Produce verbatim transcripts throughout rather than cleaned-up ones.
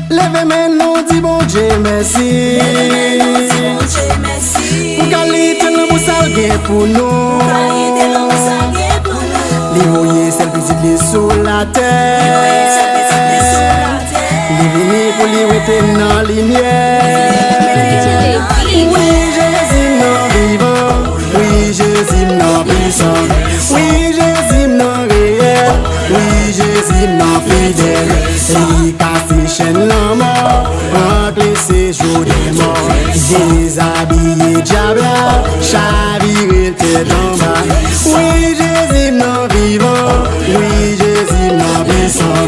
Leve men nou di Bondye mèsi. Pou kalite lanmou sa l gen pou nou. Li voye sèl pitit li sou latè. Li vini pou li rete nan limyè. Wi, Jezi m nan vivan. Wi, Jezi m nan pwisan. Wi, Jezi m nan reyèl. Wi, Jezi m nan fidèl. Li kase chèn lanmò, pran kle sejou dèmò. Dezabiye dyab la, chavire l tèt anba. Wi, Jezi m nan vivan. Wi, Jezi m nan pwisan.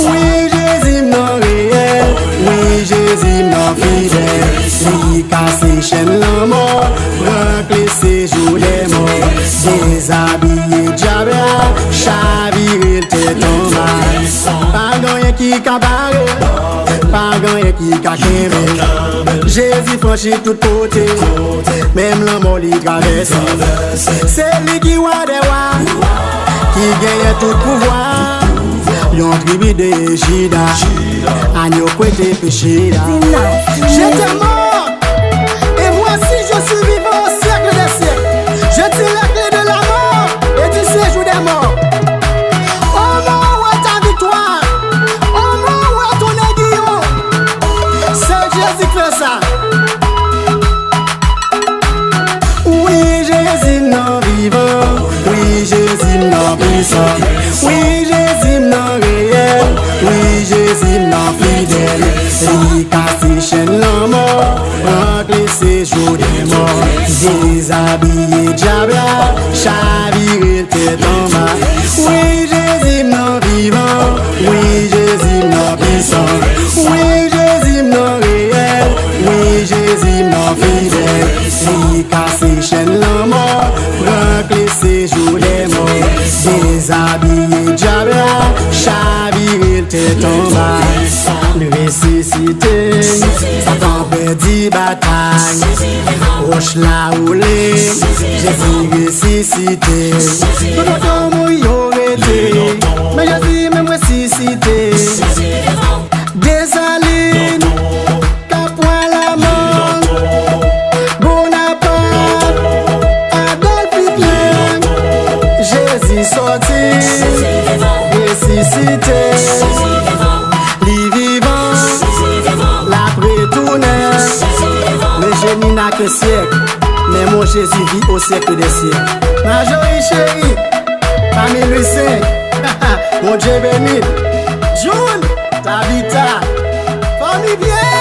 Wi, Jezi m nan reyèl. Wi, Jezi m nan fidèl. Li kase chèn lanmò, pran kle sejou dèmò. Dezabiye dyab la, chavire l tèt anba. Pa gen anyen ki ka bare, pa gen anyen ki ka kenbe. Jezi franchi tout kote, menm lanmò li travèse. Se li ki wa dè wa, ki genyen tout pouvwa. Yon tribi de Jida, agneau kwete péché là. J'étais mort, et voici je suis vivant au siècle des siècles. Je tire les clés de la mort et du séjour des morts. Oh mon roi, ta victoire. Oh mon roi, ton aiguillon. C'est Jésus qui fait ça. Wi, Jezi m nan vivan. Wi, Jezi m nan pwisan. Wi, Jezi m nan reyèl. Wi, Jezi m nan fidèl. Li kase chèn lanmò, pran kle sejou dèmò. Dezabiye dyab la, chavire l tèt anba. Wi, Jezi m nan vivan. Wi, Jezi m nan pwisan. Wi, Jezi m nan reyèl. Wi, Jezi m nan fidèl. Li kase chèn lanmò, pran kle sejou dèmò. Dezabiye dyab la, chavire l tèt anba. Li resisite, Satan pèdi batay. Wòch la woule, Jezi resisite. Tout lontan mouri yo rete, men Jezi menm resisite. Desalin, Kapwa Lamò, Bonaparte, Adolf Hitler, Jezi sòti, resisite, li vivan, l ap retounen. Le jeune n'a qu'un siècle, mais mon Jésus vit au siècle des siècles. Marjorie chérie, Camille Lucien, Bondye beni. June, Tabitha, fanmi byen.